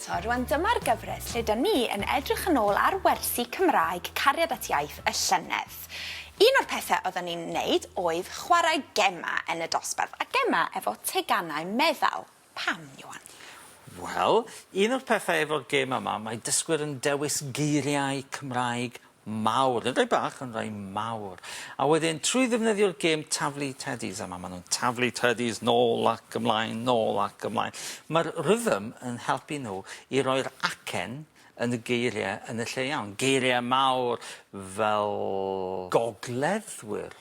eto. Rwan dyma'r gyfres lle 'da ni yn edrych yn ôl ar wersi Cymraeg Cariad at Iaith y llynedd. Un o'r pethe oedden ni'n wneud oedd chwarae gema yn y dosbarth, a gema efo teganau meddal. Pam, Iwan? Wel, un o'r pethau efo'r gêm yma, mae dysgwyr yn dewis geiriau Cymraeg mawr, nid rhai bach, ond rhai mawr. A wedyn, trwy ddefnyddio'r gêm taflu teddies yma, maen nhw'n taflu teddies nôl ac ymlaen, nôl ac ymlaen. Mae'r rhythm yn helpu nhw i roi'r acen yn y geiriau yn y lle iawn. Geiriau mawr fel gogleddwyr,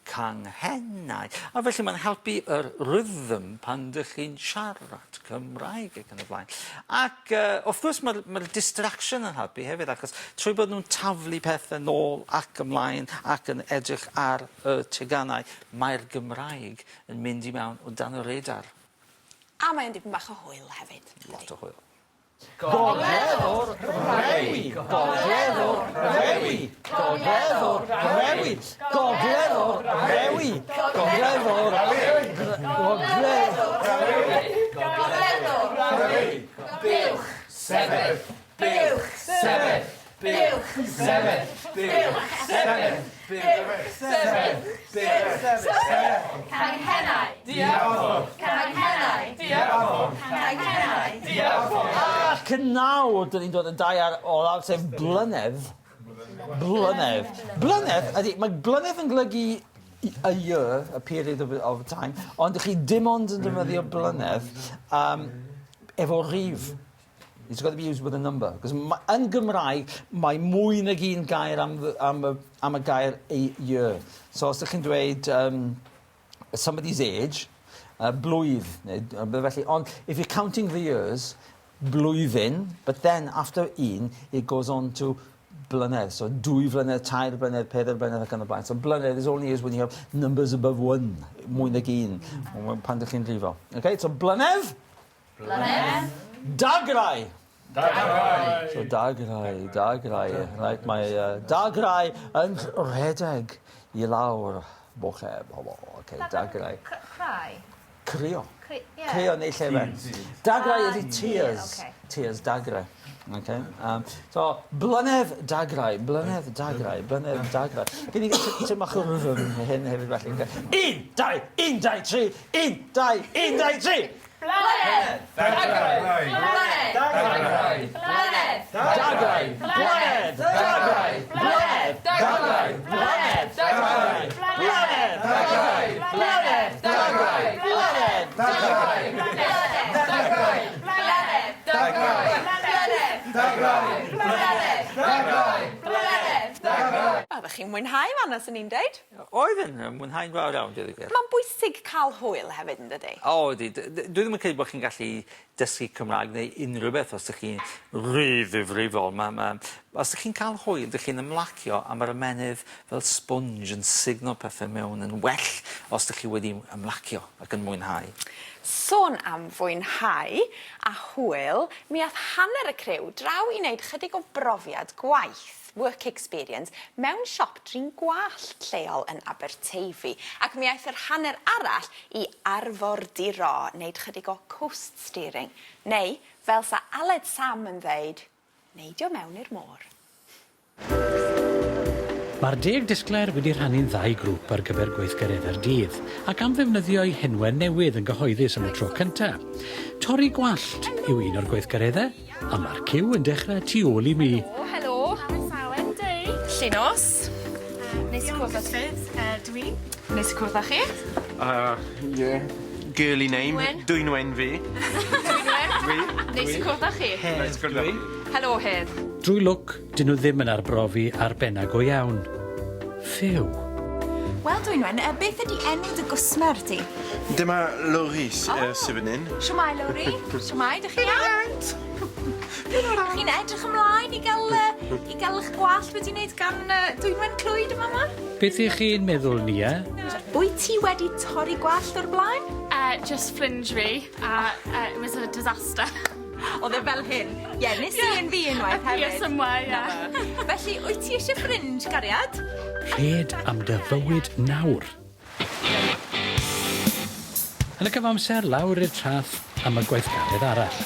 canghennau. A felly mae'n helpu yr rhythm pan dych chi'n siarad Cymraeg ac yn y blaen. Ac uh, wrth gwrs mae'r mae distraction yn helpu hefyd achos trwy bod nhw'n taflu pethau nôl ac ymlaen ac yn edrych ar y teganau, mae'r Gymraeg yn mynd i mewn o dan y radar. A mae'n dipyn bach o hwyl hefyd. Lot o hwyl. Gogleddwr rhewi! Gogleddwr rhewi! Gogleddwr rhewi! Gogleddwr rhewi! Gogleddwr Gogleddwr rhewi! Gogleddwr rhewi! Buwch sefyll! Buwch sefyll! Buwch sefyll! Buwch sefyll! Buwch sefyll! Buwch sefyll! Canghennau! Diarffordd! Canghennau! Diarffordd! Canghennau! Diarffordd! Ac yn nawr, dyn ni'n dod yn daear olaf, sef blynedd. Blynedd. Blynedd ydy, mae blynedd yn golygu a year, a period of, of time, ond ych chi dim ond yn defnyddio blynedd um, efo rhif. It's got to be used with a number. Cos yn Gymraeg, mae mwy nag un gair am, am, y, am y gair a year. So os ydych chi'n dweud um, somebody's age, uh, blwydd, neu uh, felly. Ond if you're counting the years, blwyddyn, but then after un, it goes on to blynedd. So dwy flynedd, tair blynedd, pedair blynedd ac yn y blaen. So blynedd is only used when you have numbers above one, mwy nag un, pan ydych chi'n rhifo. Okay, so blynedd, Blynedd. Dagrau! Dagrau! So dagrau, dagrau. Right, mae uh, dagrau yn rhedeg i lawr bocheb. O, okay, dagrau. Cry? Crio. Cri yeah. Crio neu llefen. Dagrau ydi tears. Okay. Tears, dagrau. Okay. Um, so, blynedd dagrau, blynedd dagrau, blynedd dagrau. Gyn i gael tym bach o rhythm hyn hefyd felly. Un, dau, un, dau, tri, un, dau, un, dau, tri! Blynedd! Dagrau! Blynedd! Dagrau! Blynedd! Dagrau! Blynedd! Dagrau! Blynedd! Dagrau! Blynedd! Dagrau! Blynedd! Dagrau! Blynedd! Dagrau! Blynedd! Dagrau! Blynedd! Blynedd! Dagrau! Blynedd! Dagrau! Blynedd! Dagrau! Blynedd! Dagrau! Oeddech chi'n mwynhau fanna, swn i'n deud? Oedd yn mwynhau'n fawr iawn, dweud y gwir. Mae'n bwysig cael hwyl hefyd, yn dydi? O, ydi. Dwi ddim yn credu bod chi'n gallu dysgu Cymraeg neu unrhyw beth os ydych chi'n rhy ddifrifol. Ma' ma' os ydych chi'n cael hwyl, dych chi'n ymlacio a ma'r ymennydd fel sponge yn sugno pethe mewn yn well os ydych chi wedi ymlacio ac yn mwynhau. Sôn am fwynhau a hwyl, mi ath hanner y criw draw i wneud chydig o brofiad gwaith. work experience, mewn siop drin gwallt lleol yn Aberteifi, ac mi aeth yr hanner arall i arfordiro, neud chydig o coast steering, neu, fel sa Aled Sam yn ddeud, neidio mewn i'r môr. Mae'r deg disglair wedi rhannu'n ddau grŵp ar gyfer gweithgareddau'r dydd, ac am ddefnyddio eu henwau newydd yn gyhoeddus am y tro cyntaf. Torri gwallt yw un o'r gweithgareddau, A mae'r ciw yn dechrau tu ôl i mi. Helo, helo. Awen dwi. Llinos. Neis i cwrdd â ti. Dwi. Neis i cwrdd â chi. Ie. Girly name. Dwynwen. Dwynwen fi. Dwynwen. Dwi. Neis i cwrdd â chi. Neis i cwrdd â chi. Helo Hedd. Drwy lwc, 'dyn nhw ddim yn arbrofi ar benna go iawn. Ffew. Wel Dwynwen, yy beth ydi enw dy gwsmer di? Dyma Lowri sy yy sy fyn 'yn. Shwmae Lowri? Shwmae, 'dych chi'n iawn? Dych chi'n edrych ymlaen i ga'l yy i ga'l 'ych gwallt wedi neud gan yy Dwynwen Clwyd yn fama? Beth 'ych chi'n meddwl, Nia? Wyt ti wedi torri gwallt o'r blaen? Yy jyst fringe fi a yy it was a disaster. O'dd e fel hyn? Ie nes i un fi unwaith hefyd. Appear somewhere ie. Felly wyt ti isie fringe cariad? Rhed am dy fywyd nawr. Yn y cyfamser, lawr i'r traeth am y gweithgaredd arall.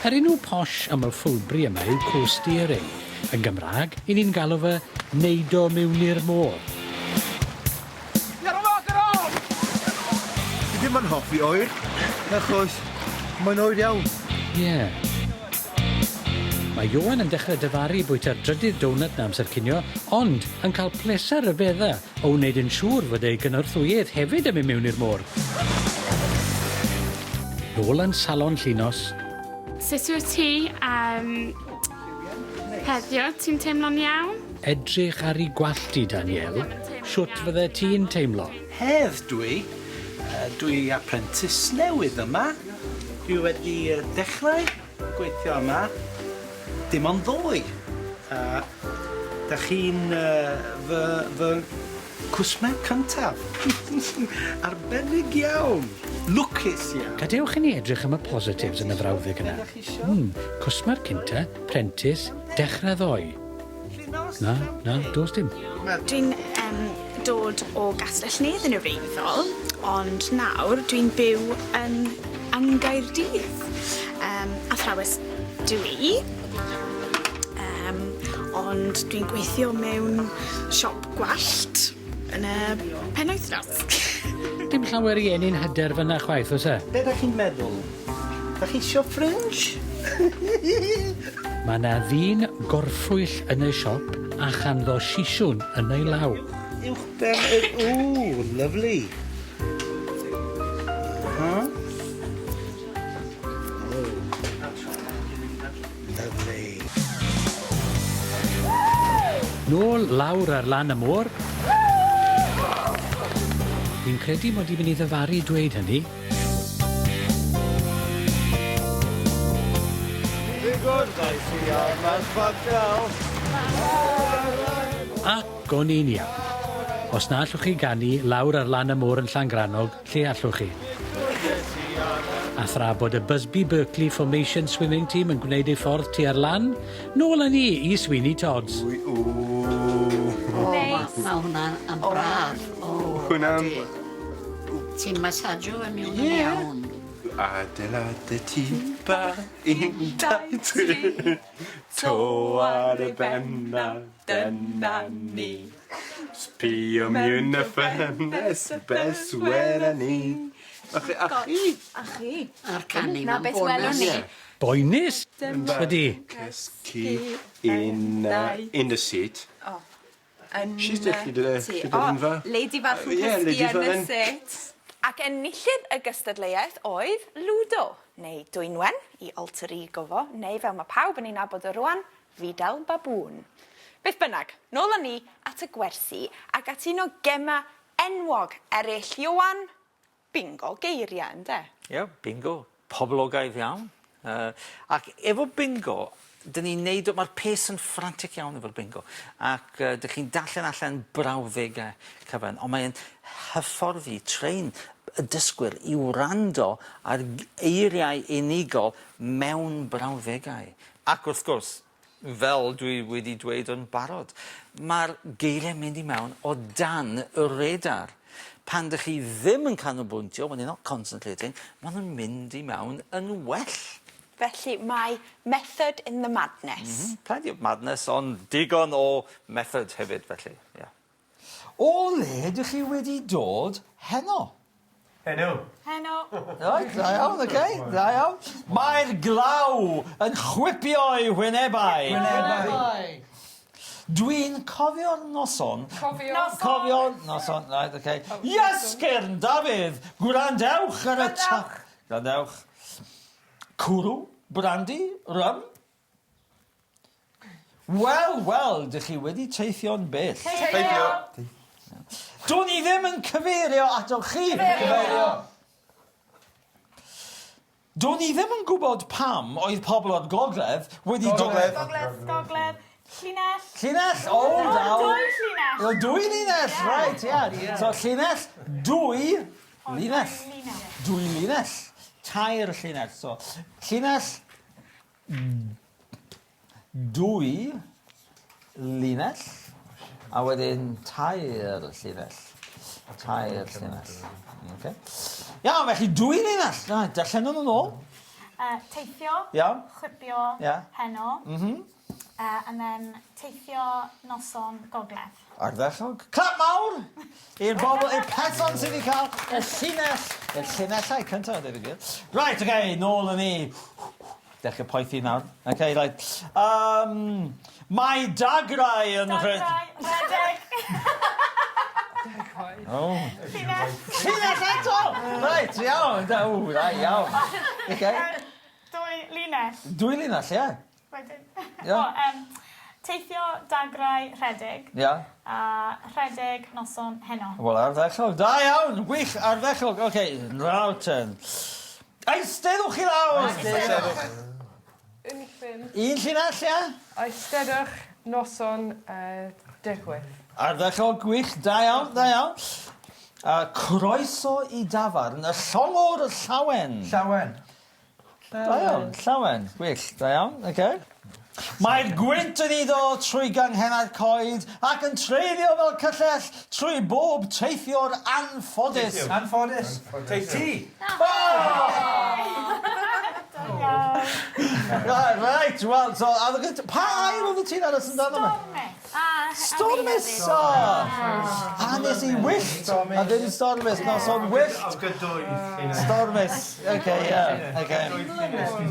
Yr enw posh am y ffwlbri yma yw coasteering. Yn Gymraeg, 'yn ni'n galw fe neido miwn i'r môr. Fi ddim yn hoffi oer, achos mae'n oer iawn. Ie. Mae Ioan yn dechrau dyfaru bwyta'r drydydd donut 'na amser cinio, ond yn cael pleser rhyfedda o wneud yn siŵr fod ei gynorthwyydd hefyd yn mynd mewn i'r môr. Nôl yn salon Llinos. Sut wyt ti um, heddiw? Ti'n teimlo'n iawn? Edrych ar 'i gwallt hi, Danielle. Shwt fydde ti'n teimlo? Hedd dwi. Dwi apprentice newydd yma. Dwi wedi dechrau gweithio yma dim ond ddoe. A dach chi'n fy fy cwsmer cyntaf. Arbennig iawn. Lwcus iawn. Gadewch i ni edrych am y positives yn y frawddeg yna. Hmm, cwsmer cynta, prentis, dechrau ddoe. Na, na, does dim. Dwi'n yym dod o Gastell Nedd yn wreiddiol, ond nawr dwi'n byw yn yng Nghaerdydd. Yym athrawes dw i, yym ond dwi'n gweithio mewn siop gwallt yn y penwythnos. Dim llawer i ennyn hyder fynna chwaith, oes e? Be' 'dach chi'n meddwl? Dach chi isio fringe? Mae 'na ddyn gorffwyll yn y siop a chanddo sisiwn yn ei law. Uwchben yr... Ww, lyfli. Aha. O. Lyfli. Nôl lawr ar lan y môr. Fi'n credu mod i'n mynd i ddyfaru dweud hynny. Ac o'n i'n iawn. Os na allwch chi ganu lawr ar lan y môr yn Llangrannog, lle allwch chi? A thra bod y Busby Berkeley Formation Swimming Team yn gwneud eu ffordd tua'r lan, nôl â ni i Sweeney Todd's. O, ma' ma' hwnna'n yn braf. O. Hwnna'n... Ti'n masajo fe miwn yn iawn. Adeiladu tŷ bach, un, dau, tri. To ar y bennaf, dyna ni. Sbio miwn y ffenest, be' swela ni? A chi, a chi. A chi. A'r canu Na ma'n beth welwn ni. Boenus ydi. Cysgu in uh, in the seat. O. Yn She's definitely the tŷ. O, Lady fach yn Ie, cysgu lady yn y fel 'yn. set. Ac enillydd y gystadleuaeth oedd Ludo, neu Dwynwen, i alter ego fo, neu fel mae pawb yn ei nabod o rwan, Fidel Baboon. Beth bynnag, nôl â ni at y gwersi ac at un o gema enwog eraill Ioan, bingo geiriau, ynde? Ie, bingo. Poblogaidd iawn. Yy ac efo bingo, 'dyn ni'n neud o ma'r pace yn frantic iawn efo'r bingo ac yy 'dych chi'n darllen allan brawddege cyfan on' mae e'n hyfforddi train y dysgwyr i wrando ar g- eiriau unigol mewn brawddegau. Ac wrth gwrs, fel dwi wedi dweud yn barod, ma'r geirie'n mynd i mewn o dan y radar. Pan 'dych chi ddim yn canolbwyntio, when you're not concentrating, ma' nw'n mynd i mewn yn well. Felly mae method in the madness. M-hm. Plenty of madness ond digon o method hefyd felly, ie. O le dych chi wedi dod heno? Heno. Heno. Reit, da iawn, oce, da iawn. Mae'r glaw yn chwipio ei wynebau. Wynebau. Dwi'n cofio'r noson. Cofio. Noson. Cofio noson, reit, oce. Iesgyrn Dafydd, gwrandewch ar y ta... Gwrandewch. Cwrw, brandi, rum. Wel, wel, dych chi wedi teithio'n bell. Teithio. Do'n i ddim yn cyfeirio atoch chi. Cyfeirio. Do'n i ddim yn gwybod pam oedd pobl o'r gogledd wedi Gogledd. Gogledd, gogledd. Llinell. Llinell, o, daw. Dwy llinell. O, dwy linell, reit, ie. So llinell, dwy linell. Dwy linell. Tair llinell. So, llinell, Dwy linell a wedyn tair llinell. Tair llinell. Oce. Iawn, felly dwy linell. Na, darllenwn nhw nôl. Teithio. Iawn. Chwipio. Ia. Heno. Mhm. And then teithio noson gogledd. Ardderchog. Clap mawr i'r bobl, i'r person sydd wedi cael y llinell, y llinellau cyntaf, dweud y gwir. Right, oce, okay, nôl yn ni. Dechrau poethi nawr. Oce, okay, right. Um, mae dagrau yn... Dagrau, rhedeg. Oh. Llinell. Llinell eto! Right, iawn. Da, ww, right, iawn. Okay. Dwy linell. Dwy linell, ie. Yeah. Wedyn. Ia. O, yym, teithio dagrau rhedeg. Ia. A rhedeg noson heno. Wel, ardderchog. Da iawn! Gwych, ardderchog. Oce, nawr ten. Eisteddwch i lawr! Eisteddwch. Un llun. Un llinell, ia? Eisteddwch noson uh, digwydd. Ardderchog, gwych, da iawn, da iawn. Uh, croeso i dafarn, y llongwr llawen. Llawen. Da iawn, llawen, gwych, da iawn, oce. Okay. Mae'r gwynt yn udo trwy ganghennau'r coed ac yn treiddio fel cyllell trwy bob teithiwr anffodus. Anffodus. Ti! Right, right, wel, so, a ddod- pa air oedd y ti'n aros amdano fe? Stormus. Stormus! O! A nes i wyllt, a ddim stormus, noson wyllt. I've got dwy llinell. Stormus, oce, ie, oce.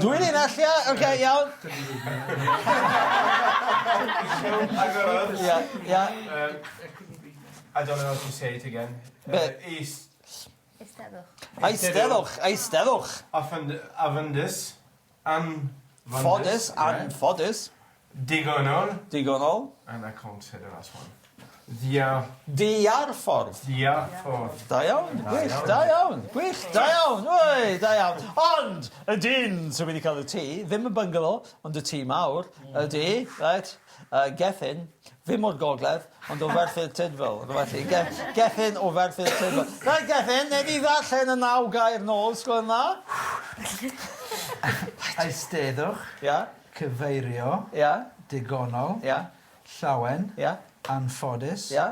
Dwy linell, ie, oce, iawn. Agorodd. Ie, ie. I don't know how to say it again. Be? East. Eisteddwch. Eisteddwch, eisteddwch. Afandus. Anfondus. Ffodus, anffodus. Digonol. Digonol. And I can't say the last one. Dia. Diarffordd. Diarffordd. Da iawn, gwych, da iawn, gwych, da iawn, wy, da iawn. Ond, y dyn sydd wedi cael y tŷ, ddim y bungalow, ond y tŷ mawr, ydy, right, uh, Gethin, ddim o'r gogledd, ond o Ferthyr Tudful. Felly, Ge Gethin o Ferthyr Tudful. Right, Gethin, neu di ddarllen y naw gair nôl, sgwel yna. Eisteddwch. Ia. Cyfeirio. Ia. Digonol. Ia. Llawen. Ia. Anffodus. Ia.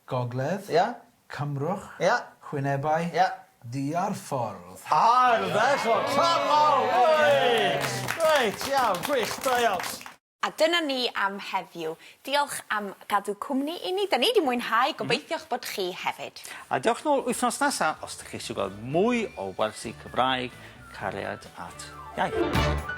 Gogledd. Ia. Cymrwch. Ia. Chwynebau. Ia. Diarffordd. Ardderchog! Clap mawr! Wy! Reit, iawn, gwych, da iawn. A dyna ni am heddiw. Diolch am gadw cwmni i ni. Da ni 'di mwynhau, gobeithio'ch bod chi hefyd. A dewch nôl wythnos nesa os 'dych chi eisiau gweld mwy o wersi Cymraeg cariad at iaith.